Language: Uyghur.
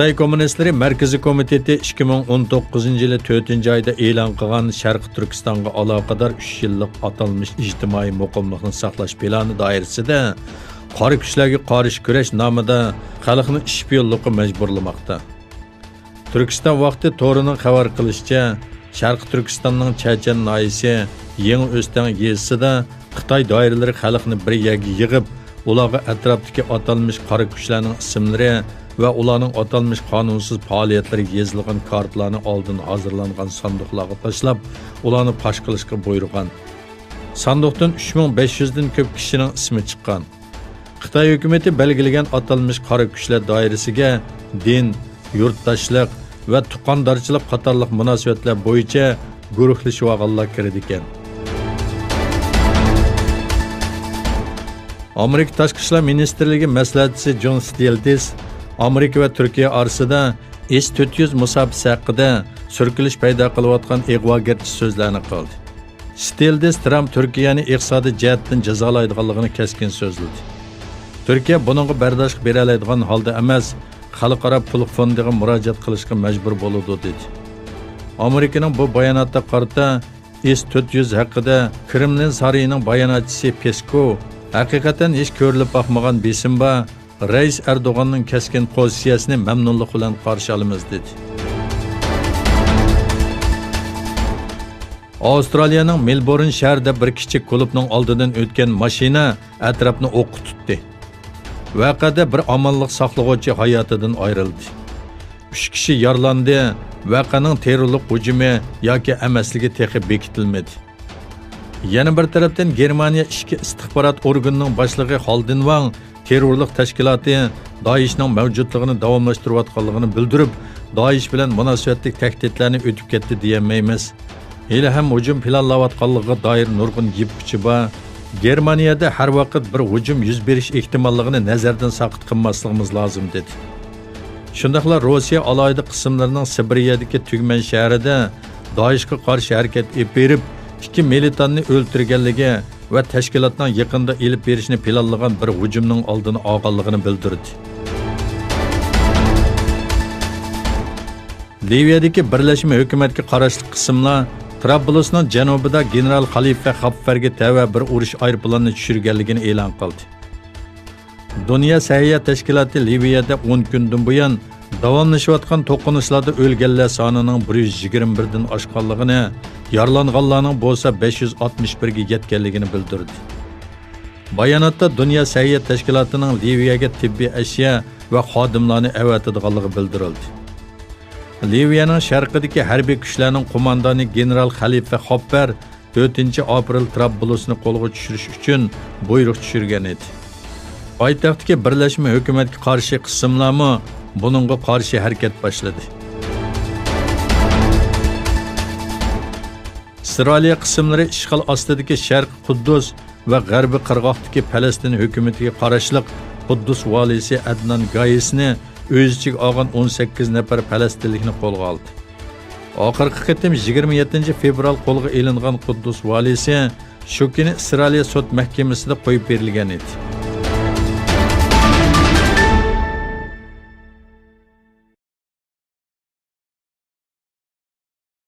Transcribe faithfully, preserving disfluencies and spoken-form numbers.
خىتاي كوممۇنىستلىرى مەركىزىي كومىتېتى ئىككى مىڭ ئون توققۇزىنچى يىلى تۆتىنچى ئايدا ئېلان قىلغان شەرقىي تۈركىستانغا ئالاقىدار ئۈچ يىللىق ئاتالمىش ئىجتىمائىي مۇقىملىقنى ساقلاش پىلانى دائىرىسىدە قارا كۈچلەرگە قارشى كۈرەش نامىدا خەلقنى ئىش پىيونلۇققا مەجبۇرلىماقتا. تۈركىستان ۋاقتى تورىنىڭ خەۋەر قىلىشىچە، شەرقىي تۈركىستاننىڭ چەچەن ناھىيەسى يېڭى ئۆستەڭ يېزىسىدا خىتاي دائىرىلىرى خەلقنى بىر يەرگە يىغىپ، ئۇلارغا ئەتراپتىكى ئاتالمىش قارا كۈچلەرنىڭ ئىسىملىرى ۋە ئۇلارنىڭ ئاتالمىش قانۇنسىز پائالىيەتلىرى يېزىلغان كارتىلارنى ئالدىن ھازىرلانغان ساندۇقلارغا تاشلاپ، ئۇلارنى پاش قىلىشقا بۇيرۇغان. ساندۇقتىن ئۈچ مىڭ بەش يۈزدىن كۆپ كىشىنىڭ ئىسمى چىققان. خىتاي ھۆكۈمىتى بەلگىلىگەن ئاتالمىش قارا كۈچلەر دائىرىسىگە دىن، يۇرتداشلىق ۋە تۇغقاندارچىلىق قاتارلىق مۇناسىۋەتلەر بويىچە گۇرۇھلىشىۋالغانلار كىرىدىكەن. ئامېرىكا تاشقى ئىشلار مىنىستىرلىكى مەسلىھەتچىسى جون ستىلدىس ئامېرىكا ۋە تۈركىيە ئارىسىدا ئېس تۆت يۈز مۇساپىسى ھەققىدە سۈركىلىش پەيدا قىلىۋاتقان ئىغۋاگەرچى سۆزلەرنى قىلدى. ستىلدىس ترامپ تۈركىيەنى ئىقتىسادىي جەھەتتىن جازالايدىغانلىقىنى كەسكىن سۆزلىدى. تۈركىيە بۇنىڭغا بەرداشلىق بېرەلەيدىغان ھالدا ئەمەس، خەلقئارا پۇل فوندىغا مۇراجىئەت قىلىشقا مەجبۇر بولىدۇ، دېدى. ئامېرىكىنىڭ بۇ باياناتىغا قارىتا، ئېس تۆت يۈز ھەققىدە كرېملىن سارىيىنىڭ باياناتچىسى پېسكوۋ، ھەقىقەتەن ھېچ كۆرۈلۈپ باقمىغان بېسىم بار، رەئىس ئەردوغاننىڭ كەسكىن پوزىتسىيەسىنى مەمنۇنلۇق بىلەن قارشى ئالىمىز، دېدى. ئاۋسترالىيەنىڭ مېلبورن شەھىرىدە بىر كىچىك كۇلۇبنىڭ ئالدىدىن ئۆتكەن ماشىنا ئەتراپنى ئوققا تۇتتى. ۋەقەدە بىر ئامانلىق ساقلىغۇچى ھاياتىدىن ئايرىلدى. ئۈچ كىشى يارىلاندى، ۋەقەنىڭ تېررورلۇق ھۇجۇمى ياكى ئەمەسلىكى تېخى بېكىتىلمىدى. يەنە بىر تەرەپتىن، گېرمانىيە ئىچكى ئىستىخبارات ئورگىنىنىڭ باشلىقى خالدېنۋاڭ تېررورلۇق تەشكىلاتى دائىشنىڭ مەۋجۇتلۇقىنى داۋاملاشتۇرۇۋاتقانلىقىنى بىلدۈرۈپ، دائىش بىلەن مۇناسىۋەتلىك تەھدىتلەرنى ئۆتۈپ كەتتى دېيەلمەيمىز. ھېلىھەم ھۇجۇم پىلانلاۋاتقانلىقىغا دائىر نۇرغۇن يىپ ئۇچى بار. گېرمانىيەدە ھەر ۋاقىت بىر ھۇجۇم يۈز بېرىش ئېھتىماللىقىنى نەزەردىن ساقىت قىلماسلىقىمىز لازىم، دېدى. شۇنداقلا روسىيە ئالاھىدە قىسىملىرىنىڭ سىبىرىيەدىكى تۈگمەن شەھىرىدە دائىشقا قارشى ھەرىكەت ئېلىپ بېرىپ، ئىككى مىلىتاننى ئۆلتۈرگەنلىكى ۋە تەشكىلاتنىڭ يېقىندا ئېلىپ بېرىشنى پىلانلىغان بىر ھۇجۇمنىڭ ئالدىنى ئالغانلىقىنى بىلدۈردى. لىۋىيەدىكى بىرلەشمە ھۆكۈمەتكە قاراشلىق قىسىملار ترابلۇسنىڭ جەنۇبىدا گېنېرال خەلىپە خاپپەرگە تەۋە بىر ئۇرۇش ئايروپىلانىنى چۈشۈرگەنلىكىنى ئېلان قىلدى. دۇنيا سەھىيە تەشكىلاتى لىۋىيەدە ئون كۈندىن بۇيان داۋاملىشىۋاتقان توقۇنۇشلاردا ئۆلگەنلەر سانىنىڭ بىر يۈز يىگىرمە بىردىن ئاشقانلىقىنى، يارىلانغانلارنىڭ بولسا بەش يۈز ئاتمىش بىرگە يەتكەنلىكىنى بىلدۈردى. باياناتتا دۇنيا سەھىيە تەشكىلاتىنىڭ لىۋىيەگە تېببىي ئەشيا ۋە خادىملارنى ئەۋەتىدىغانلىقى بىلدۈرۈلدى. لىۋىيەنىڭ شەرقىدىكى ھەربىي كۈچلەرنىڭ قوماندانى گېنېرال خەلىپە خاپپەر تۆتىنچى ئاپرېل ترابلۇسنى قولغا چۈشۈرۈش ئۈچۈن بۇيرۇق چۈشۈرگەن ئىدى. پايتەختتىكى بىرلەشمە ھۆكۈمەتكە قارشى قىسىملارمۇ بۇنىڭغا قارشى ھەرىكەت باشلىدى. ئىسرائىلىيە قىسىملىرى ئىشغال ئاستىدىكى شەرقىي قۇددۇس ۋە غەربىي قىرغاقتىكى پەلەستىن ھۆكۈمىتىگە قاراشلىق قۇددۇس ۋالىيسى ئەدنان گايىسنى ئۆز ئىچىگە ئالغان ئون سەككىز نەپەر پەلەستىنلىكنى قولغا ئالدى. ئاخىرقى قېتىم يىگىرمە يەتتىنچى فېۋرال قولغا ئېلىنغان قۇددۇس ۋالىيسى شۇ كۈنى ئىسرائىلىيە سوت مەھكىمىسىدە قويۇپ بېرىلگەن ئىدى.